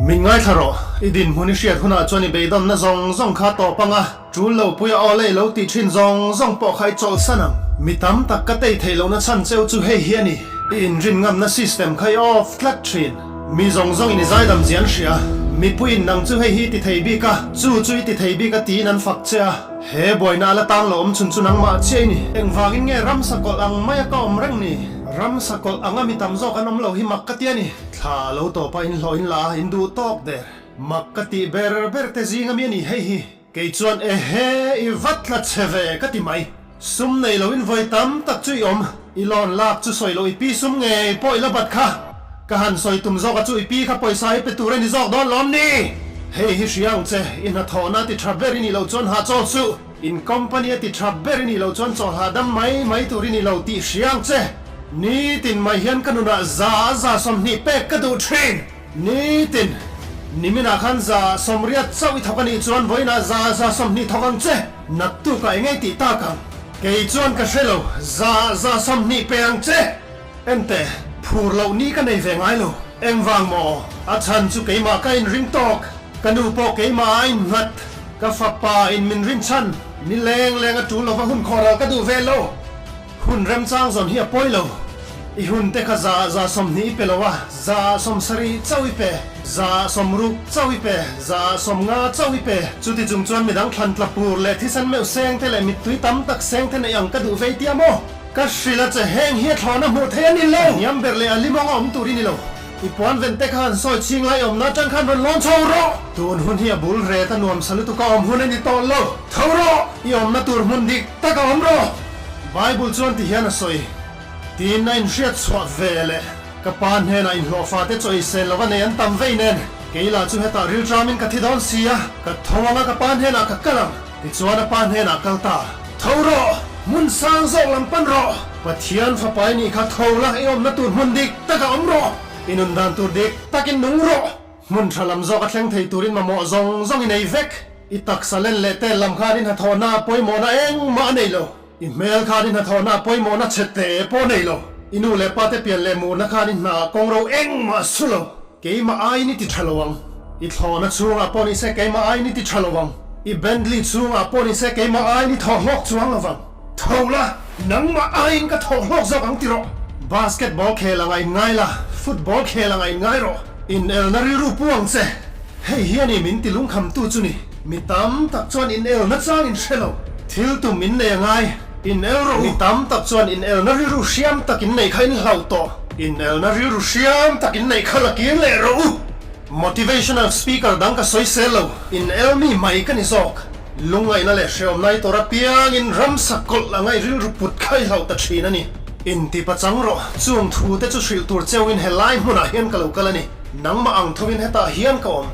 Min ngaithla rawh, i dinhmun i hriat hunah chuan i beidawnna zawng zawng kha tawp ang a, tul lo puia aw lei lo tih thin zawng zawng pawh kha i chawlhsan ang. Mi tam tak ka tei theih lohna chhan cheu chu hei hi a ni, i inrin ngamna system kha i off tlat thin. Mi zawng zawngin i zaidam zia an hria, mipuiin nang chu hei hi i ti thei bik a, chu chu i ti thei bik a tiin an fak che a. He buaina a la tang lo awm chhun chu nangmah chiah i ni. Engvangin nge ramsa kawlh ang maia ka awm reng ni? Ramsa kawlh anga mi tam zawk an awm lo hi mak ka ti a ni. Thla lo tawp a inhlawh in la a, in duh tawk der. Mak ka tih ber ber te zing ami a ni hei hi. Kei chuan ehe i va tla che ve ka ti mai. Sum nei lo in vawi tam tak chu i awm. I lawn lak chu sawi loh i pi sum ngei pawh i la bat kha. Ka han sawi tum zawk a chu i pi kha pawisa i pe tur a ni zawk dawn lawm ni? Hei hi hria ang che, i hnathawhna ti tha ber i nih loh chuan hahchawl suh. In company a ti tha ber i nih loh chuan chaw hahdam mai mai tur i ni lo tih hria ang che. Nitin mai hian ka nunah 120 pek ka duh thin. Nitin, niminah khan 180 chauh i thawk a nih chuan vawiinah 120 thawk ang che. Naktukah eng ei tih tak ang? Kei chuan ka hre lo, 120 pe ang che. Enteh, phur loh ni ka nei ve ngai lo. Engvang maw? A chhan chu keimah ka inring tawk. Ka nu pawh keimah a innghat. Ka fapa in min rinchhan. Ni leng leng a tul lova hun khawhral ka duh ve lo. Hun remchang zawn hi a pawi lo. I hun te kha 120 i pe lo a, 70 chauh i pe, 60 chauh i pe, 50 chauh i pe. Chuti chung chuan midang thlan tla pur leh thisen meuh seng te leh mittui tam tak seng te neih ang ka duh vei tia maw? Ka hrilh a che, heng hi a thlawhna hmuh theih a ni lo. Hniam ber leh a limawng a awm tur i ni lo. I puan ven te kha han sawi chhing lai awmna atang khan rawn lawn chho rawh! Tun hun hi a bul ret a nuam sa lutuk a awm hun a ni tawh lo. Tho rawh! I awmna tur hmun dik tak a awm rawh! Bible chuan ti hian a sawi, Tin a inhriat chhuah ve leh ka pa hnenah inhlawhfa te chaw ei sel lova nei an tam vei nen, kei lah chu hetah rilṭamin ka thi dawn si a, ka tho anga ka pa hnenah ka kal ang. Tichuan a pa hnenah kal ta. Tho rawh! Hmun sang zawk lam pan rawh! Pathian fapa i nih kha tho la, i awmna tur hmun dik takah awm rawh! I nun dan tur dik takin nung rawh! Hmun tha lam zawk a thleng thei turin mamawh zawng zawng i nei vek. I taksa len leh tel lam khan i hnathawhna a pawimawhna engmah a nei lo. I hmel khan i hnathawhna a pawimawhna chhe te pawh a nei lo. I nu leh pa te pian leh murna khan i hna kawng ro engmah a su lo. Keimah aiin i ti tha lo ang. I thlawhna chhungah pawh ni se keimah aiin i ti tha lo ang. I Bentley chhungah pawh ni se keimah aiin i thawh hlawk chuang lo vang. Tho la, nangmah aiin ka thawh hlawk zawk ang ti rawh. Basketball khel anga in ngai la, football khel anga in ngai rawh. Inelna rilru pu ang che. Hei hi a ni min ti lungkhamtu chu ni. Mi tam tak chuan inelna chang in hre lo. Thil tum in nei a ngai. Inel rawh u. Mi tam tak chuan inelna rilru hriam tak in neih kha in hlauh tawh. Inelna rilru hriam tak in neih kha la kir leh rawh u. Motivational speaker dang ka sawi sel lo. Inel mi mai ka ni zawk. Lungngaihna leh hreawmna i tawrh apiangin ramsa kawlh anga i rilru put kha i hlauh ta thin a ni. Intipa chang rawh. Chung thu te chu hrilh tur cheuhin helai hmunah hian ka lo kal a ni. Nangmah ang thovin hetah hian ka awm.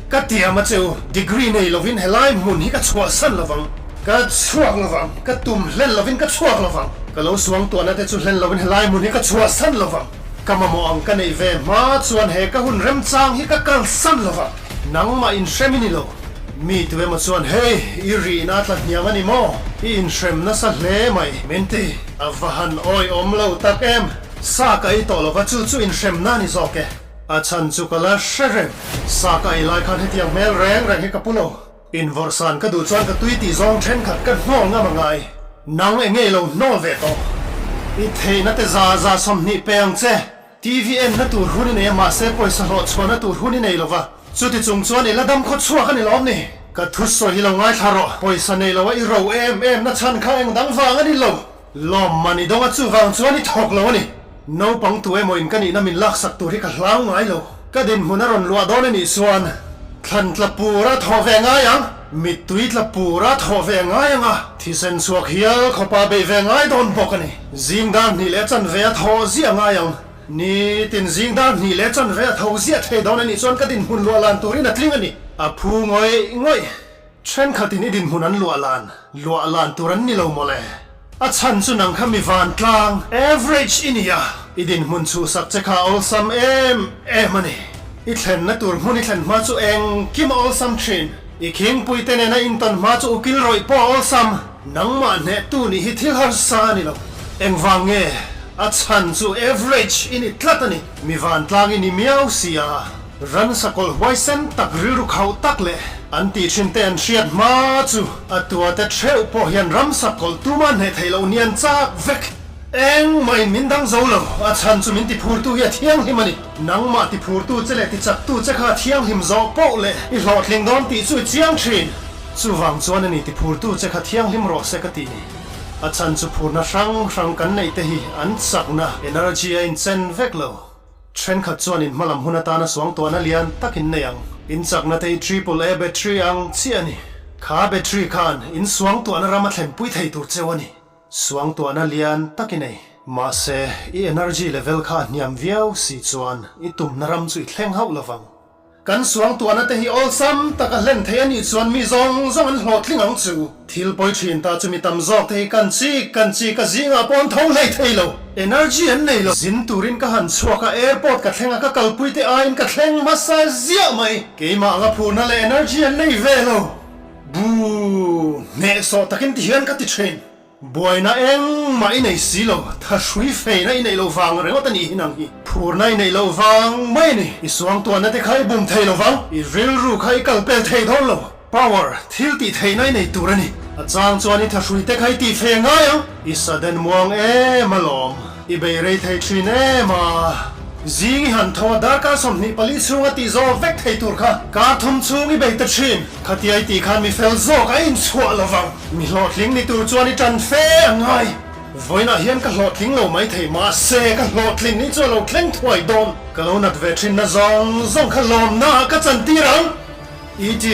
Ka tiam a cheu, degree nei lovin helai hmun hi ka chhuahsan lovang. Ka chhuak lovang, ka tum hlen lovin ka chhuak lovang. Ka lo suang tuahna te chu hlen lovin helai hmun hi ka chhuahsan lovang. Ka mamawh ang ka neih ve hma chuan he ka hun remchang hi ka kalsan lovang. Nangmah inhrem i ni lo. Mi tu emaw chuan hei, i rihna a tla hniam a ni maw? I inhrem nasa hle mai, min ti. A va han awihawm lo tak em? Sa ka ei tawh lova chu chu inhremna a ni zawk e. A chhan chu ka la hre reng. Sa ka ei lai khan hetiang hmel reng reng hi ka pu lo. Invawrhsan ka duh chuan ka tui tih zawng thenkhat ka hnawl ngam a ngai. Nang eng nge i lo hnawl ve tawh? I theihna te 120 pe ang che. TV enna tur hun i nei a mahse pawisa hlawh chhuahna tur hun i nei lo va. Chuti chung chuan i la dam khaw chhuak a ni lawm ni? Ka thusawi hi lo ngaithla rawh. Pawisa nei lo a i ro em em na chhan kha eng dang vang a ni lo. Lawmman i dawng a chuvang chuan i thawk lo a ni. Naupang tu emaw in ka nihna min laksak tur hi ka hlau ngai lo. Ka dinhmun a rawn luah dawn a nih chuan thlan tla pura thawh ve ngai ang, mittui tla pura thawh ve ngai ang a, thisen chhuak hial khawpa beih ve ngai dawn bawk a ni. Zing dar hnih leh chanve a thawh ziah ngai ang. Nitin zing dar hnih leh chanve a tho ziah thei dawn a nih chuan ka dinhmun luah lan turin a tling a ni. A phu ngawih ngawih. Thenkhatin i dinhmun an luah lan, luah lan tur an ni lo mawle. A chhan chu nang kha mi vantlang, average, i ni a, i dinhmun chhuhsak che kha a awlsam em em a ni. I thlenna tur hmun i thlen hma chu engkim a awlsam thin. I khingpui te nena intawn hma chu ukil rawih pawh a awlsam. Nangmah hnehtu nih hi thil harsa a ni lo. Engvang nge? A chhan chu average i ni tlat a ni. Mi vantlang i ni miau si a. Ransa kawlh huaisen tak rilru khauh tak leh an tih thin te an hriat hma chu a tua te theuh pawh hian ramsa kawlh tuma hneh theih loh ni an chak vek. Engmah in min dang zo lo, a chhan chu min tiphurtu hi a thianghlim a ni. Nangmah tiphurtu che leh tichaktu che kha a thianghlim zawh poh leh i hlawhtling dawn tih chu i chiang thin. Chuvang chuan a ni tiphurtu che kha thianghlim rawh se ka tih ni. A chhan chu phurna hrang hrang kan neih te hi an chakna, energy, a inchen vek lo. Thenkhat chuan in hmalam hun atana suangtuahna lian tak in nei ang. In chakna te hi triple A battery ang chiah a ni. Kha battery khan in suangtuahna ram a thlenpui thei tur cheu a ni. Suangtuahna lian tak i nei. Mahse, i energy level kha a hniam viau si chuan i tumna ram chu i thleng hauh lovang. Kan suangtuahna te hi awlsam tak a hlen theih a nih chuan mi zawng zawng an hlawhtling ang chu. Thil pawi thin ta chu mi tam zawk te hi kan chik kan chik a zingah pawh an tho hlei thei lo. Energy an nei lo. Zin turin ka han chhuak a, airport ka thleng a, ka kalpui te aiin ka thleng hmasa ziah mai. Keimah anga phurna leh energy an nei ve lo. Buh! Hnehsawh takin ti hian ka ti thin. Buaina engmah i nei si lo, thahrui feina i neih loh vang ringawt a nih hi nang hi. Phurna i neih loh vang mai a ni. I suangtuahna te kha i bum thei lo vang, i rilru kha i kal pel thei dawn lo. Power, thil tih theihna i nei tur a ni. A chang chuan i thahrui te kha i tih fe ngai ang. I sudden muang em alawm, i bei rei thei thin em a. Zing i han tho a darkar 24 chhunga tih zawh vek thei tur kha kar thum chhung i bei ta thin. Khatia i tih khan mi fel zawk a inchhuah lo vang. Mi hlawhtling ni tur chuan i ṭan fe a ngai. Vawiinah hian ka hlawhtling lo mai thei, mahse ka hlawhtlin ni chu a lo thleng thuai dawn. Ka lo nat ve ṭhinna zawng zawng kha lawmnaah ka chantir ang. ET,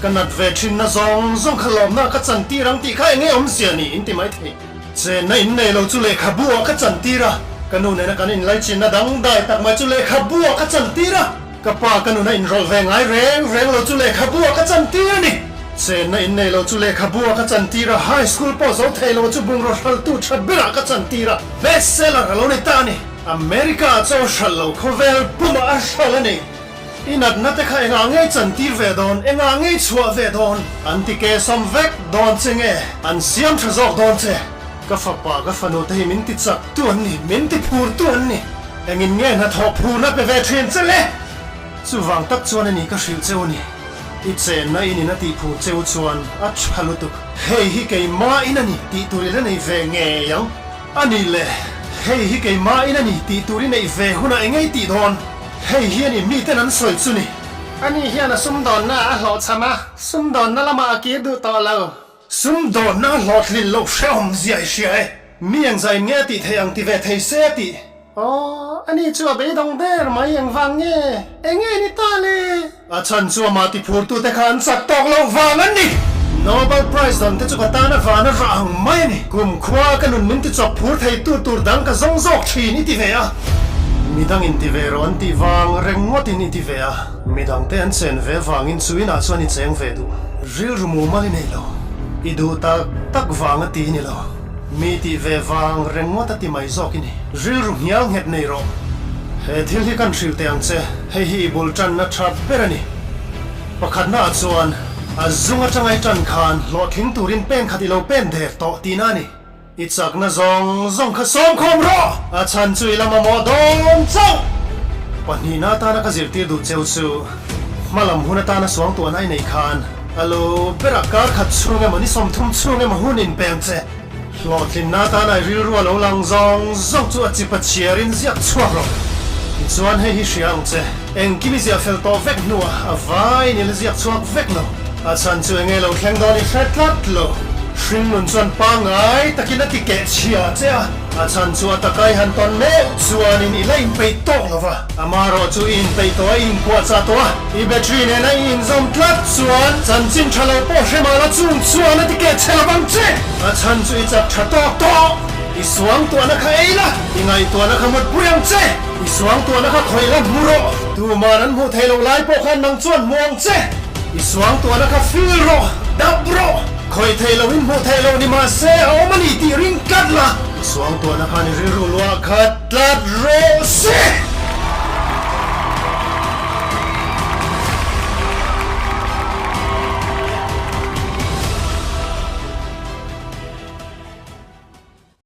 Ka nat ve ṭhinna zawng zawng kha lawmnaah ka chantir ang tih kha eng nge awmzia ni in ti mai thei. Chenna in nei lo chu lehkhabu ah ka chantir a, ka nu nena kan inlaichinna dangdai tak mai chu lehkhabu ah ka chantir a. Ka pa ka nuna inrawlh ve ngai reng reng lo chu lehkhabu ah ka chantir a ni. Chenna in nei lo chu lehkhabu ah ka chantir a, high school pawh zo thei lo chu bungraw hraltu tha berah ka chantir a, best seller a lo ni ta a ni. America ah chaw hralh lo khawvel pumah a hralh a ni. I natna te kha engah ngei chantir ve dawn, engah ngei chhuah ve dawn? An ti ke sawm vek dawn che nge? An siam tha zawk dawn che? Ka fapa ka fanu te hi min ti chak tu an ni, min ti phur tu an ni. Engin nge hnathawh phurna pe ve thin che le? Chuvang tak chuan a ni ka hrilh cheu a ni. I chenna in in a tih phur cheu chuan a tha lutuk. Hei hi keimah in a ni tih tur i la nei ve ngei ang. A nih le, hei hi keimah in a ni tih tur i neih ve hunah eng ei tih dawn? Hei hi a ni miten an sawi chu ni. Ani hian a sumdawnna a hlawhchham a, sumdawnna lamah a kir duh tawh lo. Sumdawnna a hlawhtlin loh hrehawm zia i hria e. Mi engzah in nge a tih theih ang ti ve thei se a tih. Aw, ani chu a beidawng ber mai engvang nge? Enge ni ta le? A chhan chu amah tiphurtute kha an chak tawk loh vang an ni. Nobel Prize dawn te chu ka tan a van a rah ang mai a ni. Kum khua ka nun min tichawp phur thei tu tur dang ka zawng zawk thin i ti ve a. Midang in ti ve rawh an tih vang reng ngawtin i ti ve a. Midangte an chen ve vangin chu inah chuan i cheng ve duh. Rilru mumal i nei lo. I duh tak tak vang a ti i ni lo. Mi tih ve vang reng ngawt a ti mai zawk i ni. Rilru hnial nghet nei rawh. He thil hi kan hrilh teh ang che, hei hi i bul tanna tha ber a ni. Pakhatna ah chuan, a zung atanga i tan khan hlawhtling turin pen khat i lo pen der tawh tihna a ni. I chakna zawng zawng kha sawmkhawm rawh! A chhan chu i la mamawh dawn chauh! Pahnihna atana ka zirtir duh cheu chu, hmalam hun atana suangtuahna i neih khan, A lo berah kar khat chhung emaw ni 30 chhung emaw hun inpeng che. Hlawhtlinna atana i rilru a lo lang zawng zawng chu a chip a chhiarin ziak chhuak rawh. Tichuan hei hi hria ang che, engkim i ziah fel tawh vek hnuah a vaiin i la ziak chhuak vek lo. A chhan chu enge lo thleng dawn i hre tlat lo. Hringnun chuan pangngai takin a ti keh chhia che a, a chhan chu a taka i han tawn meuh chuanin i la inpeih tawk lo va. Amaherawh chu i inpeih tawh a, i inpuahchah tawh a, i battery nena i inzawm tlat chuan chanchin tha lo pawh hre mah la chung chuan a ti keh chhe lo vang che. A chhan chu i chak tha tawk tawh, i suangtuahna kha ei la, i ngaihtuahna kha mutpui ang che, i suangtuahna kha khawih la hmu rawh, tuman an hmuh theih loh lai pawh khan nang chuan hmu ang che, i suangtuahna kha feel rawh, dap rawh, khawih theih loh in hmuh theih loh ni mahse a awm a ni tih ring tlat la, i suangtuahna khan i rilru luah khat tlat rawh.